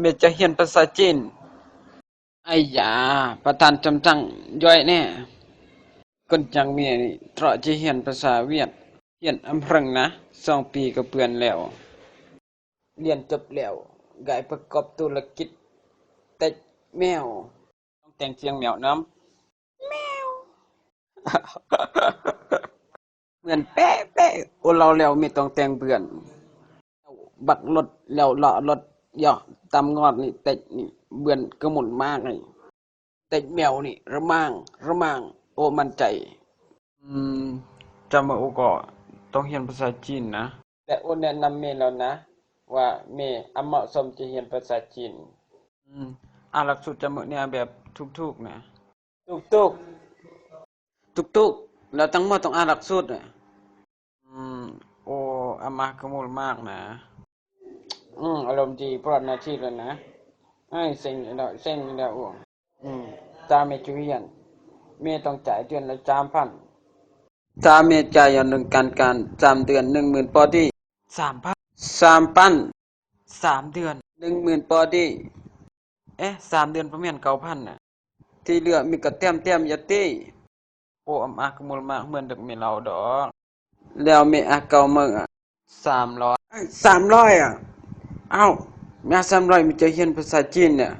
ແມ່ຈະຮຽນພາສາຈີນ. ໄອ້ຢາ ປະທານຈຳຈັງ ຢ່ອຍແດ່. ຄົນຈັ່ງແມ່ນີ້ ເທາະຈະຮຽນພາສາຫວຽດ, ຮຽນອຳເຮິງນະ, ສອງປີກໍເບື່ອແລ້ວ. ຮຽນຈົບແລ້ວ ກາຍປະກອບທຸລະກິດເຕັດແມວ. ຕ້ອງແຕ່ງສຽງແມວນຳ. ແມວ. ເໝືອນແປະໆ. ໂອ ເວົ້າແລ້ວແມ່ຕ້ອງແຕ່ງເບື່ອນ. ບັກລົດແລ້ວເລາະລົດ ຢອກຕຳງອດນີ້ ເຕັດນີ້ ເບື່ອນກະມຸນມາກນີ້. ເຕັດແມວນີ້ ລະມັງ ລະມັງ ໂອ ໝັ້ນໃຈ. ອືມ ຈຳເມີໂອກໍຕ້ອງຮຽນພາສາຈີນນະ. ແລະໂອແນະນຳແມ່ແລ້ວນະ ວ່າແມ່ອາເໝາະສົມຈະຮຽນພາສາຈີນ. ອືມ ອາຫຼັກສູດຈຳເມີແນວແບບຖືກໆນະ. ຖືກໆ ຖືກໆ ແລ້ວຕັ້ງໝໍ້ຕ້ອງອາຫຼັກສູດ. ອືມ ໂອ ອາມາກະມຸນມາກນະ. ອືມ ອາລົມດີ ພອດນາທີແລ້ວນະ. ອ້າຍ ເຊັງແລ້ວ ເຊັງແລ້ວ. ອືມ ຕາແມ່ຈະຮຽນ ແມ່ຕ້ອງຈ່າຍເດືອນລະສາມພັນ. ຕາແມ່ຈ່າຍຍ້ອນເລື່ອງການການ ສາມເດືອນ ໜຶ່ງໝື່ນພໍດີ. ສາມພັນ ສາມພັນ ສາມເດືອນ ໜຶ່ງໝື່ນພໍດີ. ເອະ ສາມເດືອນບໍ່ແມ່ນເກົ້າພັນນະ. ທີ່ເຫຼືອມີກະແຕ້ມໆ ຢ່າຕິ. ໂອ ອຳອາກະມຸນມາກ ເໝືອນເດັກແມ່ເລົ່າດອກ. ແລ້ວແມ່ອາເກົ່າເມີສາມຮ້ອຍ. ສາມຮ້ອຍອະ? ເອົ້າ ແມ່ສາມຮ້ອຍມີຈະຮຽນພາສາຈີນນະ.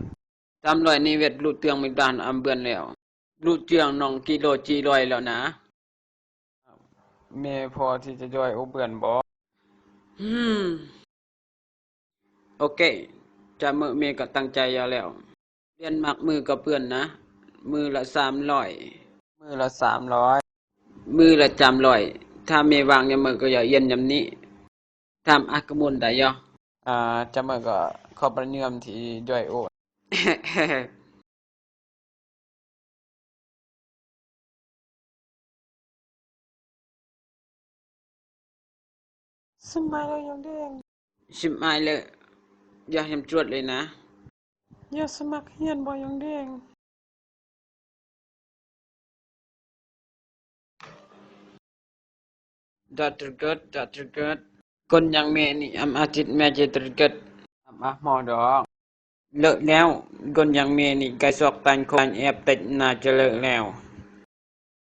ສາມຮ້ອຍນີ້ຫວຽດ ຮູ້ເລື່ອງມີດ້ານອຳເບືອນແລ້ວ. ຮູ້ເລື່ອງນ້ອງກິໂລຈີຮ້ອຍແລ້ວນະ. ແມ່ພໍທີ່ຈະຢອຍໂອເບືອນບໍ່? ອືມ ໂອເຄ ຈາເມີແມ່ກໍຕັ້ງໃຈຢາແລ້ວ. ຮຽນມັກມື້ກັບເພື່ອນນະ ມື້ລະສາມຮ້ອຍ. ມື້ລະສາມຮ້ອຍ ມື້ລະສາມຮ້ອຍ. ຖ້າແມ່ວ່າງຍາມເມີກໍຢ່າຮຽນຍາມນີ້. ຖາມອາກະມຸນໄດ້ຢູ່. ອາ ຈາເມີກໍຂອບພະຄຸນທີ່ຢອຍໂອ. ສະໝາຍແລ້ວຢາງແດງ. ສະໝາຍແລ້ວຢາກຮຽນຈວດເລີຍນະ. ຢາກສະໝັກຮຽນບໍ່ຢາງແດງ? ດອກເຕີເກີດ ດອກເຕີເກີດ. ຄົນຢ່າງແມ່ນີ້ ອຳອາທິດແມ່ຈະເຕີເກີດ ອຳອາໝໍດອກ. ເລີກແລ້ວ ຄົນຢ່າງແມ່ນີ້ ກາຍຊອກຕ່າງຄົນແອບຕິດໜ້າຈະເລີກແລ້ວ.